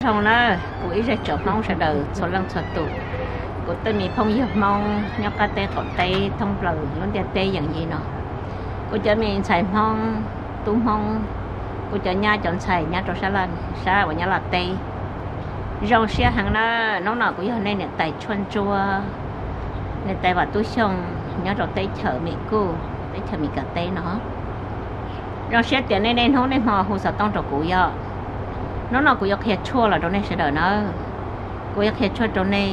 Zoo na, kuv ib zej tsoom Hmoob sawv daws txhua leej txhua tus, kuv tej me phooj ywg Hmoob nyob qab teb qaum teb thoob plaws lub ntiaj teb yeem yig no, kuv cov me ntxhais Hmoob, tub Hmoob, kuv cov nyab cov ntxhais nyob rau sab uas Nyab Laj teb, zoo siab heev na. Hnub no kuv yog nej niam tais tshuaj ntsuab, niam tais Vam Tub Xyooj nyob rau teb chaws Mes Kuj, teb chaws Mes Kas teb no. Zoo siab tias nej niaj hnub niaj hmo hu xov tooj rau kuv yog. Hnub no kuv yuav qhia tshuaj los rau nej sawv daws nawb. Kuv yuav qhia tshuaj rau nej,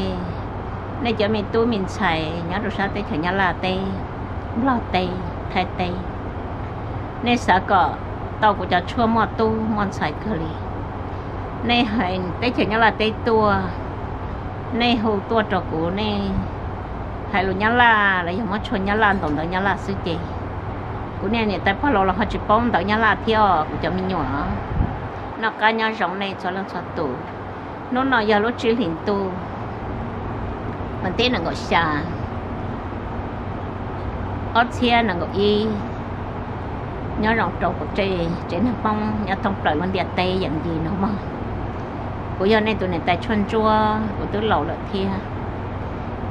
nej cov me tub me ntxhais nyob rau sab teb chaws Nyab Laj teb, Nplog teb, Thaib teb. Nej xav kom tau kuv cov tshuaj muaj tub muaj ntxhais kawg li, nej hais teb chaws Nyab Laj teb tuaj, nej hu tuaj rau kuv, nej hais lus Nyab Laj los yog muab tshuaj Nyab Laj ntaus ntawv Nyab Laj xwb ces kuv niam niam tais pog laus los ho tsis paub ntawv Nyab Laj thiab os kuv cov me nyuam. Noj qab nyob zoo nej txhua leej txhua tus. Hnub no yog lub tsib hlis ntuj, vas thib nees nkaum xya, ob txhiab nees nkaum ib, nyob zoo rau kuv tsev neeg Hmoob nyob thoob plaws lub ntiaj teb yeem yig no mog. Kuv yog nej tus niam tais tshuaj ntsuab, kuv twb laus lawm thiab.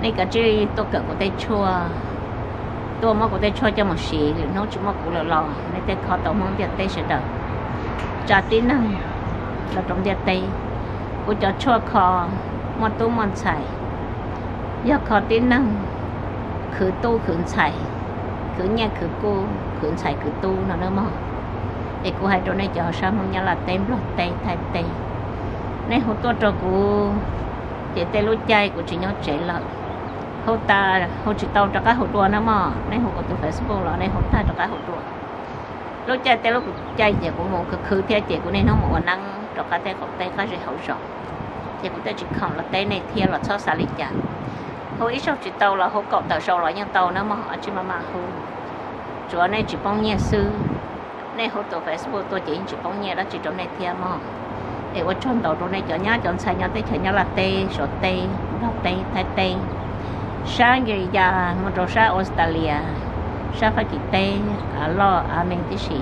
Nej kav tsij tuaj kawm kuv tej tshuaj, tuaj muab kuv tej tshuaj coj mus siv, lwm hnub tsis muaj kuv lawm los nej tej kho tau Hmoob ntiaj teb sawv daws, tsa tib neeg los rau ntiaj teb. Kuv cov tshuaj kho muaj tub muaj ntxhais, yog kho tib neeg khwv tub khwv ntxhais, khwv nyiaj khwv kub, khwv ntxhais khwv tub no nawb mog. Es kuv hais rau nej cov sab Hmoob Nyab Laj teb, Nplog teb, Thaib teb, nej hu tuaj rau kuv, ces tej lub caij kuv tsis nyob tsev lawm, hu tas hu tsis tau rov qab hu dua nawb mog. Nej hu kuv tus Facebook los nej hu tag rov qab hu dua. Lub caij tej lub caij ces kuv mus khwv khwv thiab ces kuv niaj hnub mus ua neeb rau qab teb qaum teb qab zej hauv zos, ces kuv thiaj tsis khoom los teb nej thiab los txhob xav li cas. Hu ib zaug tsis tau los hu kaum tawm zaus los yeej tau nawb mog, tsis maj mam hu. Tsuav nej tsis poob nyiaj xwb. Nej hu tus Facebook tuaj ces yeej tsis poob nyiaj dab tsi rau nej thiab mog. Es ua tsaug ntau rau nej cov nyab cov ntxhais nyob teb chaws Nyab Laj teb, Suav teb, Nplog teb, Thaib teb, sab Nkees Yas mus rau sab Australia, sab Fab Kis teb, Av Loj, Av Meeg tib si.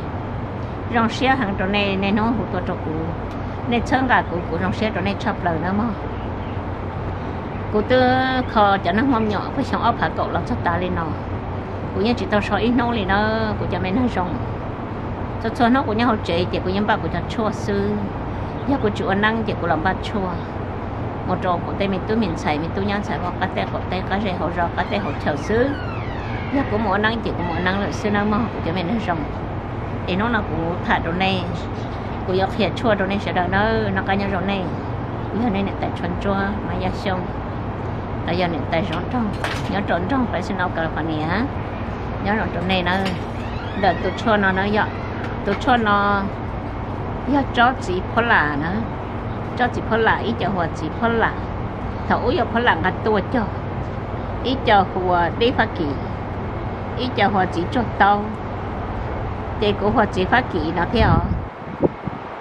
Zoo siab heev rau nej niaj hnub hu tuaj rau kuv, nej txhawb nqa kuv, kuv zoo siab rau nej tshaj plaws nawb mog. Kuv twb kho cov neeg muaj me nyuam puag xyoo ob phav kaum los txog tav li no, kuv yeej tsis tau so ib hnub li na. Kuv cov me neeg zoo, txhua txhua hnub kuv nyob hauv tsev ces kuv yeej npaj kuv cov tshuaj xwb. Yog kuv tsis ua neeb ces kuv los npaj tshuaj mus rau kuv tej me tub me ntxhais, me tub nyab ntxhais hauv qab teb qaum teb, qab zej hauv zos, qab teb hauv chaw xwb. Yog kuv mus ua neeb ces kuv mus ua neeb lawm xwb nawb mog kuv cov me neeg zoo. Es hnub no kuv tham rau nej, kuv yuav qhia tshuaj rau nej sawv daws nawb, noj qab nyob zoo nej. Kuv yog nej niam tais Tshuaj Ntsuab Mab Yaj Xyooj, los yog niam tais Zoov Nroog, nyob rau nroog Fresno, California, nyob zoo rau nej nawb. Ntawm tus tshuaj no na yom, tus tshuaj no yog tsob txiv phab lam na, tsob txiv phab lam, ib co huas txiv phab lam, thaum ub yog phab lam nqa tuaj cog, ib co huas dib Fab Kis, ib co huas txiv tsuag taub, ces kuv huas txiv Fab Kis no thiab os.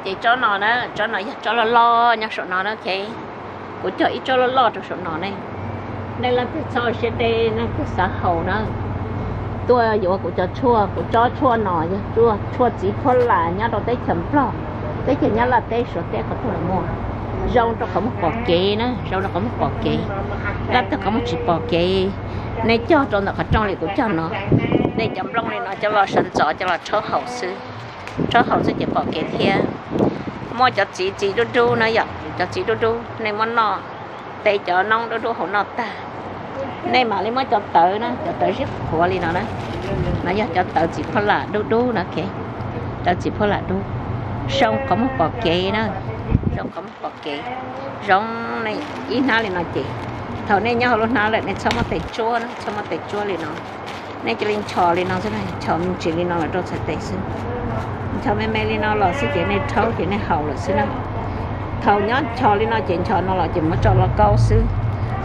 Ces tsob no na, tsob no yog tsob loj loj nyob saum no na, ok. Kuv cog ib tsob loj loj rau saum no ne. Nej leej twg txhob siab deb, leej twg xav haus na, tuaj yuav kuv cov tshuaj, kuv tsob tshuaj no yog tshuaj txiv phab lam nyob rau teb chaws Nplog, teb chaws Nyab Laj teb, Suav teb, qhov twg los muaj. Zoo rau qhov muag pom kev na, zoo rau qhov muag pom kev. Leej twg qhov muag tsis pom kev, nej cog rau ntawm qhov rooj li kuv cog no, nej cov nplooj li no coj los sawv ntxov coj los rhaub haus xwb, rhaub haus xwb ces pom kev thiab. Muaj cov txiv txiv dub dub na yom, cov txiv dub dub nej muab noj, tej cov noob dub dub hauv noj tag, nej mam li muab cov tawv na, cov tawv zib qhuav li no na, no yog cov tawv txiv phab lam dub dub na, ok. Tawv txiv phab lam dub, zoo qhov muag pom kev na, zoo qhov muag pom kev, zoo. Nej ib hnab li no ces, thaum nej nyob hauv lub hnab lawm nej txhob muab tes tsuab na, txhob muab tes tsuab li no. Nej cia li nchos li no xwb, nchos me ntsis li no los rau txhais tes xwb. Nchos me me li no los xwb ces nej rhaub ces nej haus lawm xwb na. Thaum nyob nchos li no ces nchos no los ces muab tso los kaub xwb.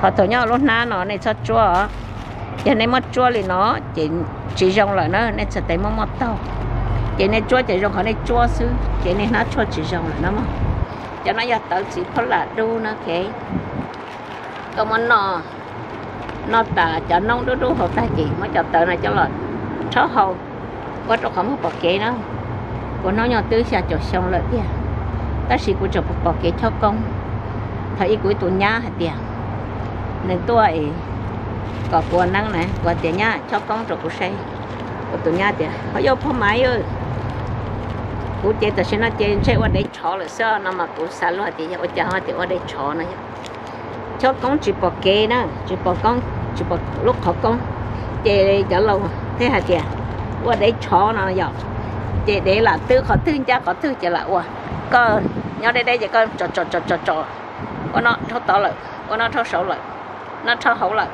Qhov thaum nyob lub hnab no nej txhob tsuab os. Yog nej muab tsuab li no ces tsis zoo lawm na, nej txhais tes muaj muaj taug. Ces nej tsuab ces zoo qhov nej tsuab xwb, ces nej hnab tshuaj tsis zoo lawm na mog. Cov no yog tawv txiv phab lam dub na, ok. Koj muab noj, noj tas cov noob dub dub hauv tag ces muab cov tawv no coj los rhaub haus, ua rau qhov muag pom kev na. Kuv hnub nyoog twb xya caum xyoo lawm tiag, tab sis kuv tseem pom kev chob koob. Thaum ub kuv ib tus nyab hais tias nws tuaj es kom kuv ua neeb na, kuv tias nyab chob koob rau kuv saib. Kuv tus nyab tias ho yog phob maiv, kuv ces tam sim no ces ntshe ua dev tshov lawm xwb no mas kuv xav luag tias yog ua cas ho tias ua dev tshov no yog chob koob tsis pom kev na, tsis pom koob, tsis pom lub qhov koob. Ces cov laus thiaj hais tias ua dev tshov no yom, ces dev lam twb qhov twg ncaj qhov twg ces lam ua. Koj nyob deb deb ces koj tsom tsom tsom tsom tsom, ua no rhaub tod lawm, ua no rhaub saud lawm, no rhaub hauv lawm,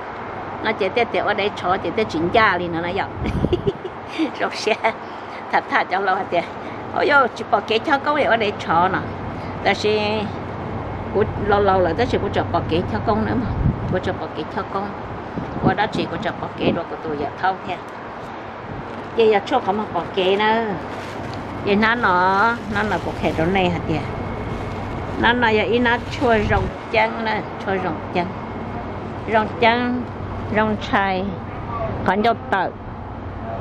no ces thiaj tias ua dev tshov ces thiaj tsis ncaj li no na yom. Zoo siab tham tham cov laus hais tias ua yog tsis pom kev chob koob es ua dev tshov no. Tab sis kuv laus laus lawm tab sis kuv tseem pom kev chob koob na, kuv tseem pom kev chob koob, ua dab tsi kuv tseem pom kev dua kuv tus yawm thaub thiab. Ces yog tshuaj qhov muag pom kev na. Ces hnab no, hnab no kuv qhia rau nej hais tias hnab no yog ib hnab tshuaj zoo ceeb na, tshuaj zoo ceeb, zoo ceeb, zoo ntshai qhov ncauj tawm,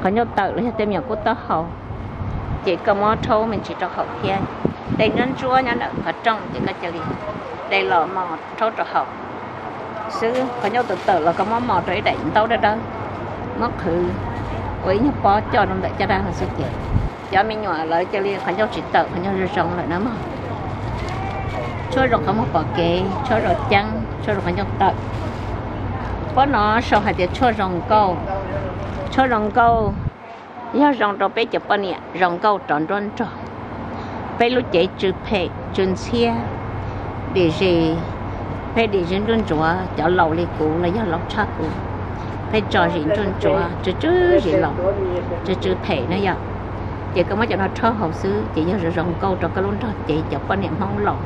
qhov ncauj tawm los yog tej me nyuam kub taub hau, ces koj muab rhaub me ntsis rau haus thiab. De ntsuab ntsuab nyob ntawm qhov rooj ces koj cia li de los mos rhaub rau haus xwb. Qhov ncauj tawm tawm los koj muab mos rau ib daim ntaub dawb dawb, muab qhwv ua ib nyuag pob coj rau ntawm caj dab no xwb ces cov me nyuam lawv cia li qhov ncauj tsis tawm, qhov ncauj zoo zoo lawm na mog. Tshuaj zoo qhov muag pom kev, tshuaj zoo ceeb, tshuaj zoo qhov ncauj tawm. Pob no sau hais tias tshuaj zoo nkauj, tshuaj zoo nkauj yog zoo rau peb cov poj niam zoo nkauj rov nruab nrog. Peb lub cev tsw phem tsw ntxhiab, dim zis, peb dim zis nruab ntsuav, cov laus li kuv los yog laus tshaj kuv, peb tso zis nruab ntsuav tsw tsw zis laus, tsw tsw phem na yom. Ces koj muab cov no rhaub haus xwb ces yog zoo zoo nkauj rau koj lub nrog cev cov poj niam Hmoob laus,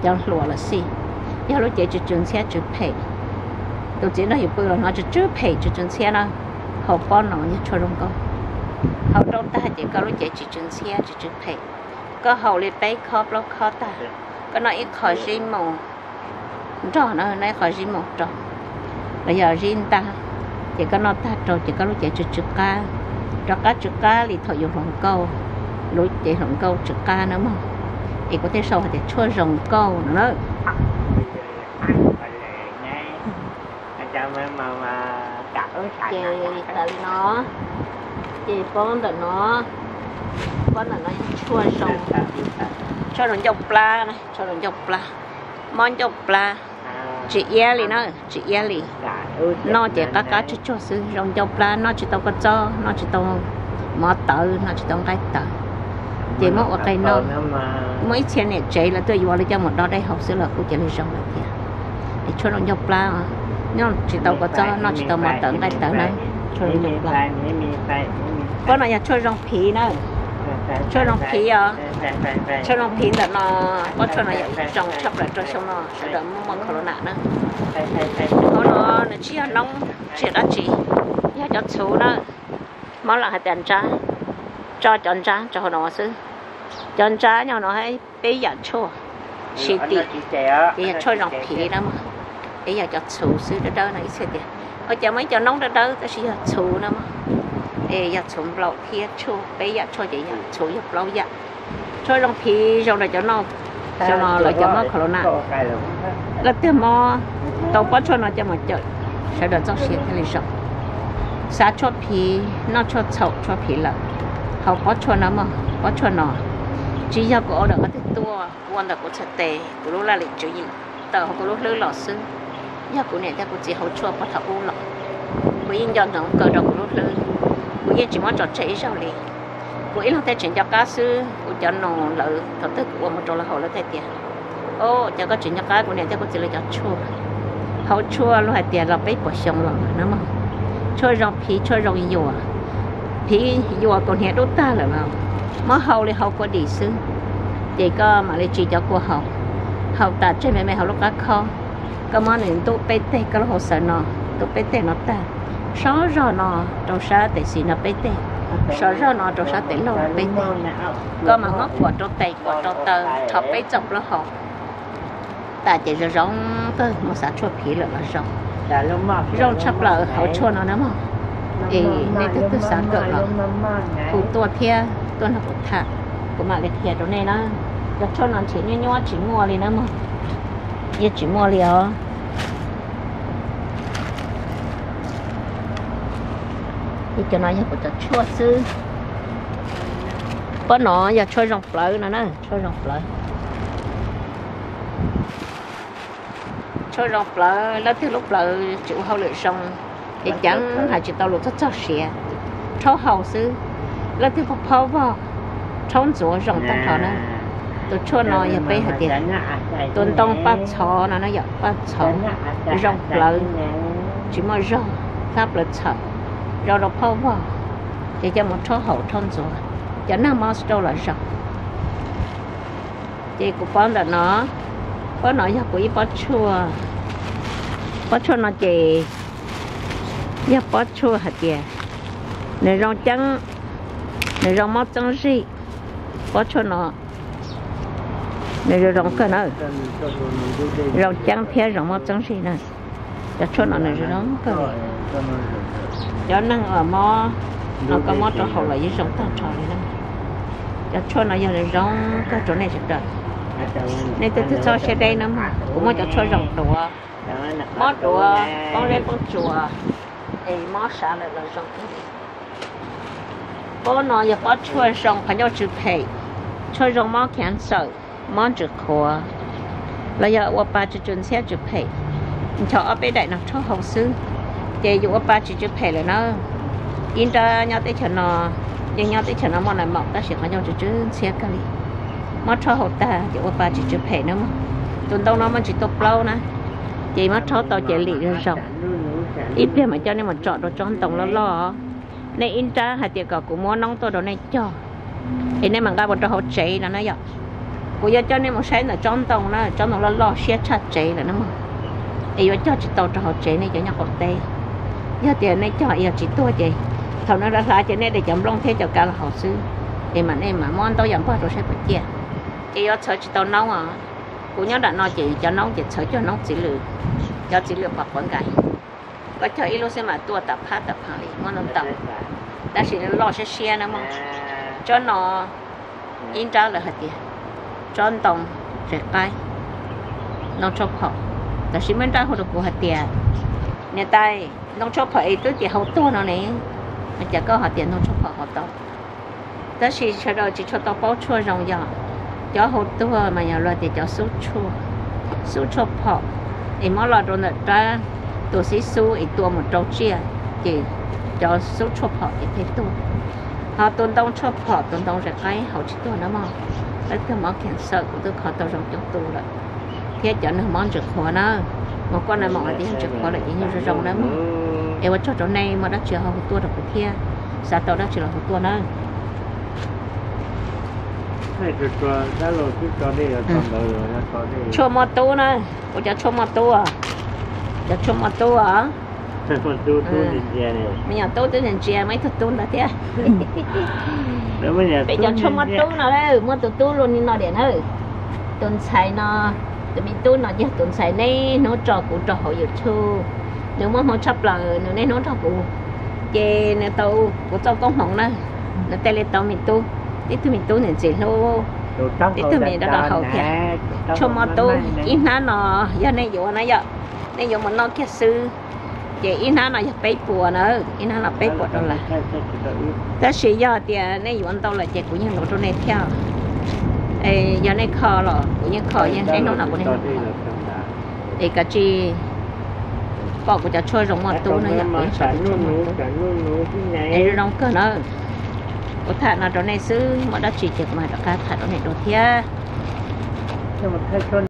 cov hluas los xij. Yog lub cev tsw tsw ntxhiab tsw phem, tus txiv nrog yus pw los hnov tsw tsw phem tsw tsw ntxhiab na, haus pob no yog tshuaj zoo nkauj. Haus rau tag ces koj lub cev tsis tsw ntxhiab tsis tsw phem. Koj haus li peb khob plaub khob tag, koj noj ib qho zib mus nrog na, noj ib qho zib mus rau, los yog zib ntaj, ces koj noj tag rau ces koj lub cev tsw tsw qab, rov qab tsw qab li thaum yus hluas nkauj, lub cev hluas nkauj tsw qab na mog. Es kuv thiaj sau hais tias tshuaj zoo nkauj no na. Ces tas li no, ces pob ntawm no, pob ntawm no yog tshuaj zoo, tshuaj zoo ncauj plab, tshuaj zoo ncauj plab, mob ncauj plab, tsis iab li na, tsis iab li. Noj ces qab qab tsuag tsuag xwb, zoo ncauj plab, noj tsis tau kua txob, noj tsis tau mov tawv, noj tsis tau nqaij tawv, ces muab ua qe noj. Muaj ib txhia niam tsev lawv tuaj yuav lawv coj mus do dej haus xwb los kuj cia li zoo lawm thiab. Es tshuaj zoo ncauj plab, noj tsis tau kua txob, noj tsis tau mov tawv nqaij tawv na, tshuaj zoo ncauj plab. Pob no yog tshuaj zoo phiv na, tshuaj zoo phiv os. Tshuaj zoo phiv ntawm no, pob tshuaj no yog ib zoo tshaj plaws rau xyoo no sawv daws muaj muaj corona na. Hauv no nws tsis yog noob tsis yog dab tsi, yog cov txhuv na. Hmoob lawv hais tias ntsab, tso cov ntsab rau hauv no xwb. Cov ntsab nyob hauv no peb yam tshuaj, siv tim, ces yog tshuaj zoo phiv na mog. Es yog cov txhuv xwb dawb dawb no ib txhia tias ua cas muaj ib co noob dawb dawb tab sis yog txhuv na mog. Es yog txhuv nplaum thiab tshuaj, peb yam tshuaj ces yog txhuv yog plaub yam. Tshuaj zoo phiv zoo rau cov noj, xyoo no lawv cov mob corona, leej twg mob tau pob tshuaj no coj mus cawm, sawv daws txoj sia thiaj li zoo. Xav tshuaj phiv, noj tshuaj txhaum tshuaj phiv lawm, haus pob tshuaj no mog. Pob tshuaj no tsis yog kuv order qhov twg tuaj, kuv ua ntawm kuv txhais tes, kuv lub laj lim tswv yim tawm hauv kuv lub hlwb los xwb. Yog kuv niam thiab kuv txiv haus tshuaj puag thaum ub los, kuv yeej nco ntsoov kawg rau kuv lub hlwb, kuv yeej tsis muab tso tseg ib zaug li. Kuv ib leeg thiaj tseem nco qab xwb, kuv cov nus lawv thaum twg kuv ua mus rau lawv haus lawv thiaj tias, o, cas koj tseem nco qab kuv niam thiab kuv txiv lawv cov tshuaj. Haus tshuaj luag hais tias los peb puas xyoo los na mog. Tshuaj zoo phiv tshuaj zoo yuam, phiv yuam kaus hniav dub tag lawm los muab hau li hau kua dis xwb, ces koj mam li tsis cov kua haus. Haus tas tseg me me hauv lub qab khob, koj muab nws ntub peb teg, koj lub hauv xaws no ntub peb teg no tag, sov zog no rau sab tes xis no peb teg, sov zog no rau sab tes laug peb teg. Koj mam muab kuam rau tes kuam rau taw, rho peb txoj plaub hau tas ces zoo zoo kawg, mus xav tshuaj phiv lawm los zoo. Zoo tshaj plaws hauv tshuaj no na mog. Es nej twg twg xav kawm los hu tuaj thiab tuaj nrog kuv tham, kuv mam li qhia rau nej na. Cov tshuaj no nrhiav nyuaj nyuaj tsis muaj li na mog. Yeej tsis muaj li os. Cov no yog kuv cov tshuaj xwb. Pob no yog tshuaj zoo plawv no na, tshuaj zoo plawv. Tshuaj zoo plawv, leej twg lub plawv tsis ua hauj lwm zoo, ces ceev hais tsis tau lus txog txog siav, rhaub haus xwb. Leej twg phob phob vog, rhaub ntxuav zoo tag nrho na. Tus tshuaj no yog peb hais tias tus ntoo paj txhov no na yom, paj txhov zoo plawv, tsis muaj zog, hlab plawv txhawm, zoo rau phob vog, ces coj mus rhaub haus rhaub ntxuav, cov nag mob rau los zoo. Ces kuv pob ntawm no, pob no yog kuv ib pob tshuaj. Pob tshuaj no ces yog pob tshuaj hais tias nws zoo ceeb, nws zoo mob txeeb zig. Pob tshuaj no nws zoo zoo kawg na, zoo ceeb thiab zoo mob txeeb zig na. Cov tshuaj no nws zoo zoo kawg li. Cov neeg uas mob, no koj mob rau hauv los yeej zoo tag nrho li na. Cov tshuaj no yog zoo kawg rau nej sawv daws. Nej twb twb txhob siab deb na mog, kuv muaj cov tshuaj zoo duav, mob duav, poob zeb poob tsuas, es mob sav lawm los zoo kawg li. Pob no yog pob tshuaj zoo qhov ncauj tsw phem, tshuaj zoo mob cancer, mob ntsws qhuav, los yog ua pa tsw tsw ntxhiab tsw phem. Nchos ob peb daim no rhaub haus xwb, ces yus ua pa tsis tsw phem lawm na. Ib nrab nyob teb chaws no, yeej nyob teb chaws no muaj nas maum tab sis qhov ncauj tsw tsw ntxhiab kawg li. Muab rhaub haus tag ces ua pa tsis tsw phem na mog. Tus ntoo no muaj ntsis tuaj plaub na, ces muab rhaub tau ces lim zoo zoo. Ib pliag mam coj nej mus tsom rau tsob ntoo loj loj. Nej ib nrab hais tias kom kuv muab noob tuaj rau nej cog, es nej mam nqa mus rau hauv tsev no na yom. Kuv yuav coj nej mus saib ntawm tsob ntoo na, tsob ntoo loj loj siab tshaj tsev lawm na mog. Es yuav cog tsis tau rau hauv tsev, nej cov nyob qaum teb. Yog tias nej cog es yog tsis tuag ces thaum nws hlav hlav ces nej de cov nplooj thiab cov kav los haus xwb, es mam nej mam muab ntaub yam npog rau saib puas ciaj. Ces yuav txhawv tsis tau noob os. Kuv nyob nram no ces cov noob ces txhawv cog noob txiv lwm, cov txiv lwm pom quav nkais. Koj cog ib lub xwb mas tuaj tawm phab tawm phav li, muab ntoo ntaus. Tab sis loj siab siab na mog. Tsob no ib nrab lawv hais tias tsob ntoo zes qaib, ntoo tshuaj phom. Tab sis muaj nrab hu rau kuv hais tias, niam tais, ntoo tshuaj phom es twb tias haus tuag no ne, cas koj ho tias ntoo tshuaj phom haus tau? Tab sis sawv daws tsis tshua tau paub tshuaj zoo yog cov haus tuag mas yog luag tias cov xub tshuaj, xub tshuaj phom, es muab los rau ntawm rab tus xib xub es tua mus rau tsiaj, ces cov xub tshuaj phom ces thiaj tuag. Ho tus ntoo tshuaj phom, tus ntoo zes qaib haus tsis tuag na mog. Leej twg mob cancer kuv twb kho tau zoo coob tus lawm, thiab cov neeg mob ntsws qhuav na, mus koj na mos tias ntsws qhuav lawm ces yeej zoo zoo na mog. Es ua tsaug rau nej, muaj dab tsi ho hu tuaj rau kuv thiab, xav tau dab tsi los hu tuaj na. Tshuaj muaj tub na, kuv cov tshuaj muaj tub, cov tshuaj muaj tub os. Me nyuam tub twb ntsia ntsia, muaj ib tug tub ntawd thiab. Peb cov tshuaj muaj tub no, muaj tus tub luaj li no diam na. Tus ntxhais no, tus me tub no yog tus ntxhais niaj hnub tso kuv rau hauv YouTube. Nws muaj hmoo tshaj plaws, nws niaj hnub nrog kuv, ces nws tau kuv txoj koob hmoov na, nws thiaj li tau me tub. Tib tug me tub ntxim ntxim hlub, tib tug me rov rau hauv thiab. Tshuaj muaj tub ib hnab no yog nej yuav na yom, nej yuav mus noj kiag xwb, ces ib hnab no yog peb puas na, ib hnab no peb puas dollar. Tab sis yog tias nej yuav ntau lawm ces kuv yeej luav rau nej thiab. Yog nej kho los kuv yeej kho, yeej niaj hnub no kuv niaj hnub kho. Es kav tsij pom kuv cov tshuaj zoo muaj tub no yom, kuv yeej sau tus tshuaj muaj tub. Es zoo kawg na. Kuv tham no rau nej xwb, muaj dab tsi ces kuv mam rov qab tham rau nej dua thiab.